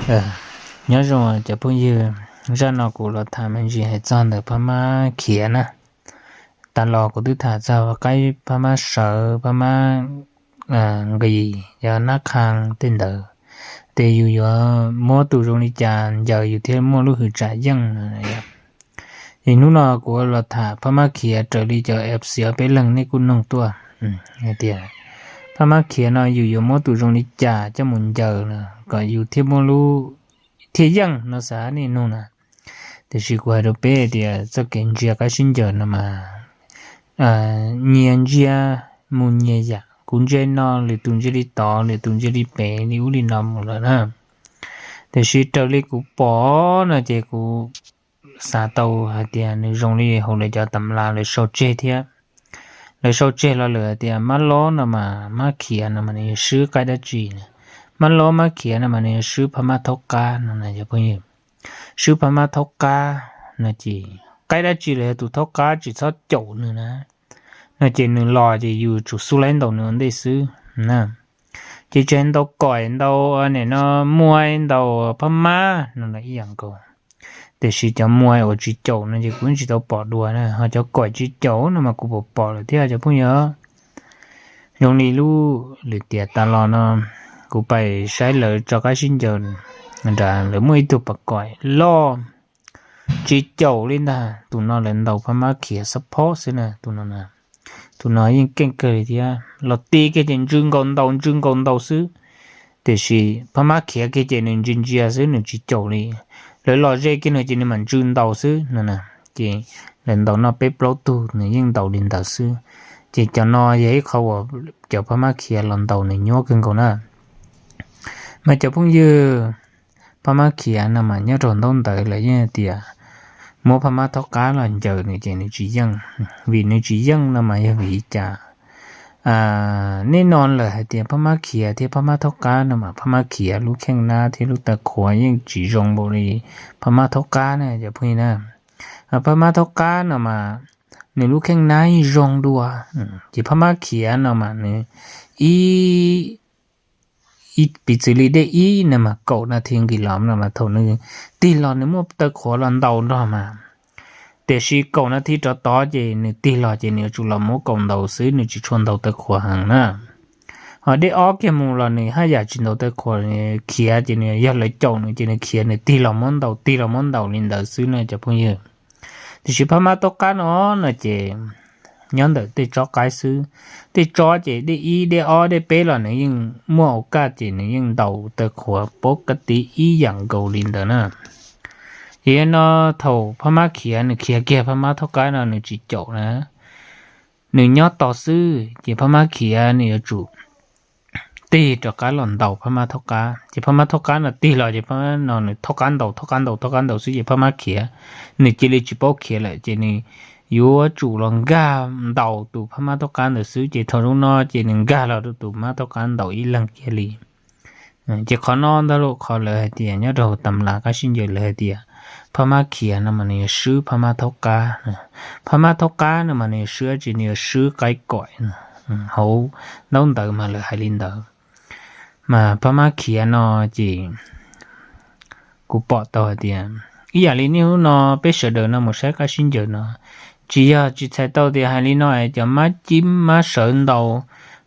Nyob zoo cov phooj ywg, zaj no kuv los tham me ntsis hais txog ntawm Phab Mab Khiav na. Tas los kuv twb tham txog qaib Phab Mab Sawv, Phab Mab Nqis, yog Nab Qha tej ntawd, ces yus yuav muab tus zoo li cas ncaws yus thiaj muaj lub hwm tsam yeej. Ces hnub no kuv los tham Phab Mab Khiav raws li cov F C peb leeg nej kuj noog tuaj hais tias Phab Mab Khiav no yus yuav muab tus zoo li cas coj mus ncaws kom yus thiaj muaj lub, thiaj yeej no xav nej nug na. Tiam sis kuv hais rau peb tias txoj kev ntsia qab sib ncaws no mas nyias ntsia mus nyias yam, kuv ntsia no lwm tus ntsia li tod, lwm tus ntsia li pem li ub li no mus lawm na. Tiam sis raws li kuv pom no ces kuv xav tau hais tias nws zoo li hauv lawv cov tam las lawv sau tseg thiab. Lawv sau tseg los lawm hais tias Mab Lob no mas Mab Khiav no mas nws yuav swb qaib dab tsi na. Mab Lob Mab Khiav no mas nws yuav swb Phab Mab Thaub Qab no na cov phooj ywg. Swb Phab Mab Thaub Qab no ces qaib dab tsi los yog tus thaub qab tsis txhob caum nws na, no ces nws los ces yus tsum xub laib ntaus nws ua ntej xwb na. Ces tsis hais ntaus koim ntaus nim no muaj ntaus Phab Mab no ib yam nkaus. Tiam sis cov muaj uas tsis caum no ces kuv tsis tau pom dua na, ho cov koim tsis caum no mas kuv pom pom lawm thiab cov phooj ywg. Zoo li lub lwm tiam tas los no kuv pais saib lawv tso qab sib ncaws nrad, lawv muaj ib tug pas koim loj tsis caum li ntag, tus no lawv ntaus Phab Mab Khiav xab phob xwb na, tus no na. Tus no yeej keej kawg li thiab, los ti kiag ces ntsw nkaus ntaus ntsw nkaus ntaus xwb. Tiam sis Phab Mab Khiav kiag ces nws ntsia ntsia xwb nws tsis caum li. Lawv los ze kiag nws ces nws mam ntsw ntaus xwb no na. Ces lawv ntaus noj peb plaub tug nws yeej ntaus li ntawd xwb. Ces cov no yog ib qho uas cov Phab Mab Khiav los ntaus nws nyuaj kawg nkaus na. Mas cov phooj ywg, Phab Mab Khiav no mas nyob rau ntaub ntawv lawv yeej tias muab Phab Mab Thaub Qab los ncaws nws ces nws tsis yeej. Vim nws tsis yeej no mas yog vim li cas? Nej no lawm hais tias Phab Mab Khiav thiab Phab Mab Thaub Qab no mas Phab Mab Khiav lub kheej nab thiab lub taw qhuav yeej tsis zoo npaum li Phab Mab Thaub Qab na cov phooj ywg na. Phab Mab Thaub Qab no mas nws lub kheej nab yeej zoo dua, ces Phab Mab Khiav no mas nws ib, piv txwv li dej ib no mas kaum nas this nqis los no mas thaum nws tig los nws muaj taw qhuav los ntaus nrog mas. Tiam sis kaum nas this rov tod ces nws tig los ces nws yuav tsum los muab kaum ntaus xwb, nws tsis tshua ntaus taw qhuav heev na. Ho dej ob kiag mus los nws haj yam tsis ntaus taw qhuav, khiav ces nws yog lawv caum nws ces nws khiav nws tig los muab ntaus tig los muab ntaus li ntawd xwb na cov phooj ywg. Tiam sis Phab Mab Thaub Qab no no ces nyob ntawm tej tsob qaib xwb. Tej tsob ces dej ib dej ob dej peb los nws yeej muaj au kaj ces nws yeej ntaus taw qhuav pob kab tiv ib yam nkaus li ntawd na. Ces yog no thaum Phab Mab Khiav nws khiav kiag Phab Mab Thaub Qab no nws tsis caum na, nws nyob tos xwb ces Phab Mab Khiav nws yuav tsum tig rov qab los ntaus Phab Mab Thaub Qab. Ces Phab Mab Thaub Qab no tig los ces Phab Mab no nws thaub qab ntaus thaub qab ntaus thaub qab ntaus xwb ces Phab Mab Khiav nws cia li tsis paub khiav lawm ces nws yuav tsum los nkag ntaus tus Phab Mab Thaub Qab ntawd xwb. Ces thaum zoo no ces nws nkag los rau tus Mab Thaub Qab ntaus ib leeg kiag li. Ces qhov no ntag lauj, qhov lawv hais tias nyob rau tam las qab sib ncaws lawv hais tias Phab Mab Khiav no mas nws yuav swb Phab Mab Thaub Qab. Phab Mab Thaub Qab no mas nws yuav swb dab tsi? Nws yuav swb qaib koim hauv ntaub ntawv mas lawv hais li ntawd. Mas Phab Mab Khiav no ces kuv pom tau hais tias ib yam li niaj hnub no peb sawv daws no mus saib qab sib ncaws no, tsis yog tsis txhais tau tias hais li no es cov mab cib mab sawv ntaus,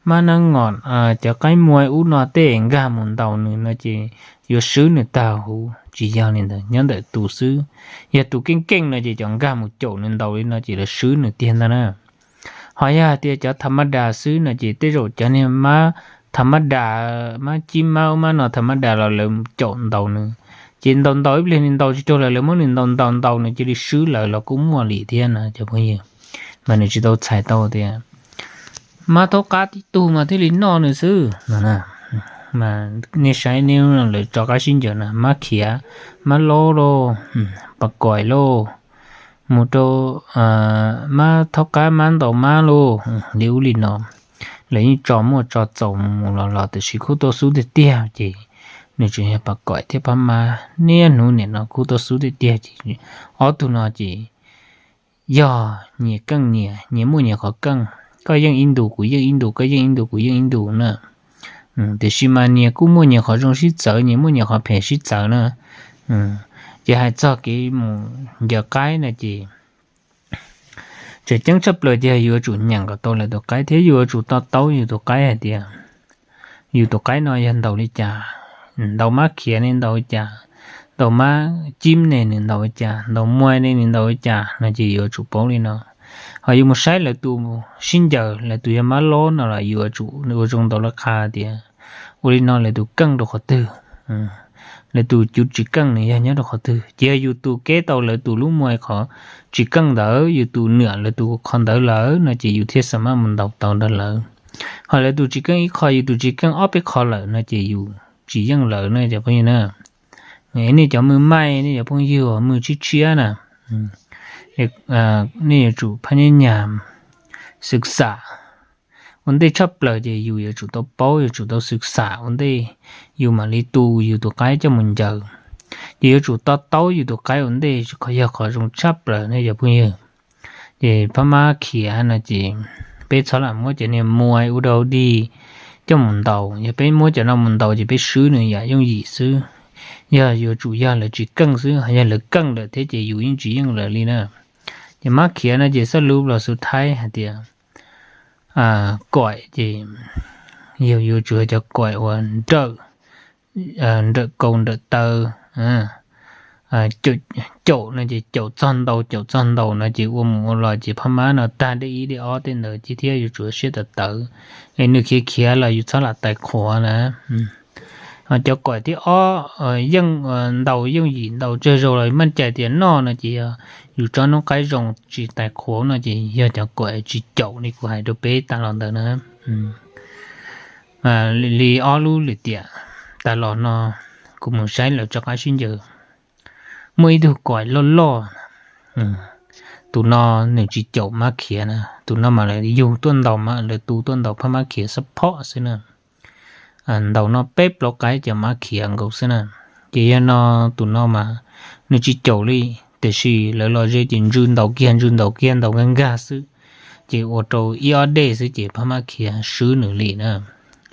mab nab ngom, cov qaib muaj ub no tej nkag mus ntaus nws no ces yuav swb nws tag huv. Tsis yog li ntawd, nyob ntawm tus xwb. Yog tus keej keej no ces cov nkag mus caum nws ntaus li no ces lawv swb nws tiag ntag na. Ho yog hais tias cov tham mab das xwb no ces tej zaum cov niag mab tham mab das, mab cib mab ub mab no tham mab das los lawv caum ntaus nws, ces ntaus ntaus ib pliag nws ntaus tsis raug lawv, lawv muab nws ntaus ntaus ntaus nws cia li swb lawv los kuj muaj li thiab no cov phooj ywg. Mas nws tsis tau txhais tau tias mab thaub qab tib tug mas thiaj li noj nws xwb no. Mas nej saib, nej lawv tso qab sib ncaws na, mab khiav, mab laub lauj, pas koim lauj, mus rau mab thaub qab mab ntaus mab lauj, li ub li no. Lawv yeej tso muaj tso txaus mus mus los los tiam sis khub tau xub tiag tiag ces nws tseem yog pas koim thiab phab mab. Niaj hnub nim no khub tau xub tiag tiag ces ob tug no ces yog nyias keej nyias, nyias muaj nyias qhov keej. Koj yeej ib ntus kuv yeej ib ntus, koj yeej ib ntus kuv yeej ib ntus na. Tiam sis mas nyias kuj muaj nyias qhov zoo sib txawv, nyias muaj nyias qhov phem sib txawv na. Ces hais txog kev mus ncaws qaib no ces tseem ceeb tshaj plaws ces yus yuav tsum nyeem kom tau lawv tus qaib thiab yus yuav tsum to taub yus tus qaib hais tias yus tus qaib no yog ntaus li cas, ntaus mab khiav ne ntaus li cas, ntaus mab cib ne nws ntaus li cas, ntaus muaj ne nws ntaus li cas no ces yuav tsum paub li no. Ho yus mus saib lawv tus sib ncaws, lawv tus yog mab lob no los yuav tsum ua zoo ntaus lawv qha tias ua li no lawv tus keej rau qhov twg, lawv tus cuv tsis keej nws yog nyob rau qhov twg. Ces yog yus tus kev tau lawv tus lub muaj qhov tsis keej ntawd, yus tus nwam lawv tus qhov ntawd lawm no ces yus thiaj xa maj mus ntaus tau nrog lawv. Ho lawv tus tsis keej ib qho, yus tus tsis keej ob peb qho lawm no ces yus tsis yeej lawv na cov phooj ywg na. Nej cov muaj maij, nej cov phooj ywg uas muaj tshiab tshiab na, nej yuav tsum phab nyab nyam xwm xam ua ntej tshaj plaws ces yus yuav tsum tau paub, yuav tsum tau xwm xam ua ntej yus mam li tu yus tus qaib coj mus ncaws. Ces yuav tsum to taub yus tus qaib ua ntej, qhov yog qhov zoo tshaj plaws nej cov phooj ywg. Ces phab mab khiav no ces peb txhob lam muab cov niag muaj ua dau dig coj mus ntaus. Yog peb muab cov no mus ntaus ces peb swb nws yam yooj yim xwb. Yog yuav tsum yog lawv tsis keej xwb, yog lawv keej lawm thiab ces yus yeej tsis yeej lawv li na. Ces mab khiav no ces xab lub los xu thaib hais tias koim ces yog yuav tsum yog cov koim uas nrawm, nrawm kaus nrawm taw, caum no ces caum txog ntau, caum txog ntau no ces ua mus ua los ces phab mab no tag dej ib dej ob tej ntawd ces thiab yuav tsum siab tawv tawv, es nws khiav khiav los yus txhob lam tais qhuav na. Ho cov koim thib ob yeej ntaus yooj yim ntaus tsawg zaus los maj cai tias noj no ces yog yus tsob noob qaib zoo tsis tais qhuav no ces yog cov koim tsis caum li kuv hais rau peb tas los ntawd na. Li ob lub lwm tiam tas los no kuv mus saib lawv tso qab sib ncaws, muaj ib tug koim loj loj, tus no nws tsis caum mab khiav na, tus no mas lawv yug tuaj ntaus, lawv tu tuaj ntaus phab mab khiav xab phom xwb na. Ntaus no peb plaub qaib cov mab khiav nkaus xwb na. Ces yog no tus no mas nws tsis caum li, tiam sis lawv los ze ces ntsw ntaus kiag ntsw ntaus kiag ntaus nkag nkag xwb, ces ua rau ib ob dej xwb ces phab mab khiav swb nws li na,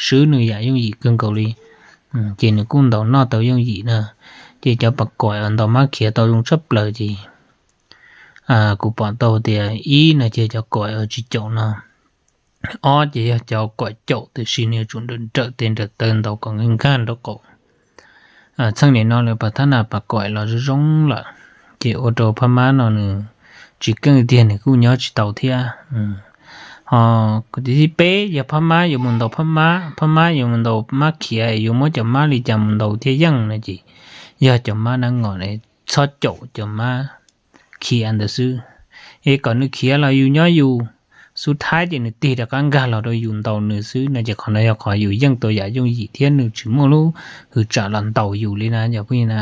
swb nws yam yooj yim kawg nkaus li. Ces nws kuj ntaus noj tau yooj yim na. Ces cov pas koim uas ntaus mab khiav tau zoo tshaj plaws ces kuv pom tau tias ib no ces cov koim uas tsis caum no, ob ces yog cov koim caum tiam sis nws yuav tsum nrawm nrawm tes nrawm taw ntaus kom nkag nkag nraub qaum. Txheej nim no lawv pas thab nas pas koim los zoo zoo lawm, ces ua rau phab mab no nws tsis keej tiag nws kuj nyob tsis tau thiab. Ho thib peb yog phab mab yuav mus ntaus phab mab, phab mab yuav mus ntaus mab khiav yuav muab cov mab li cas mus ntaus thiaj yeej no ces yog cov mab nab ngos txhob caum cov mab khiav ntawd xwb, es kom nws khiav los yus nyob yus, xub thaib ces nws tig rov qab nkag los rau yus ntaus nws xwb no ces qhov no yog qhov yus yeej tau yam yooj yim thiab nws tsis muaj lub hwv tsam los ntaus yus li na cov phooj ywg na.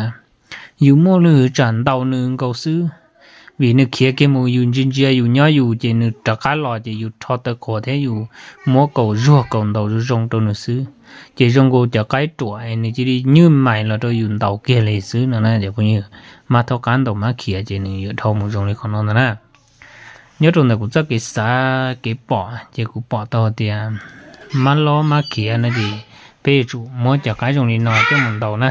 Yus muaj lub hwv tsam ntaus nws nkaus xwb, vim nws khiav kiag mus yus ntsia ntsia yus nyob yus ces nws rov qab los ces yus rho taw qhuav thiab yus muab kaus zuag kaus ntaus zoo zoo rau nws xwb. Ces zoo nkaus cov qaib ruam es nws cia li nyuj mais los rau yus ntaus kiag li xwb no na cov phooj ywg. Mab thaub qab ntaus mab khiav ces nws yuav dhau mus zoo li qhov no ntag na. Nyob rau ntawm kuv txoj kev xav kev pom ces kuv pom tau tias mab lob mab khiav no ces peb yuav tsum muab cov qaib zoo li no coj mus ntaus na.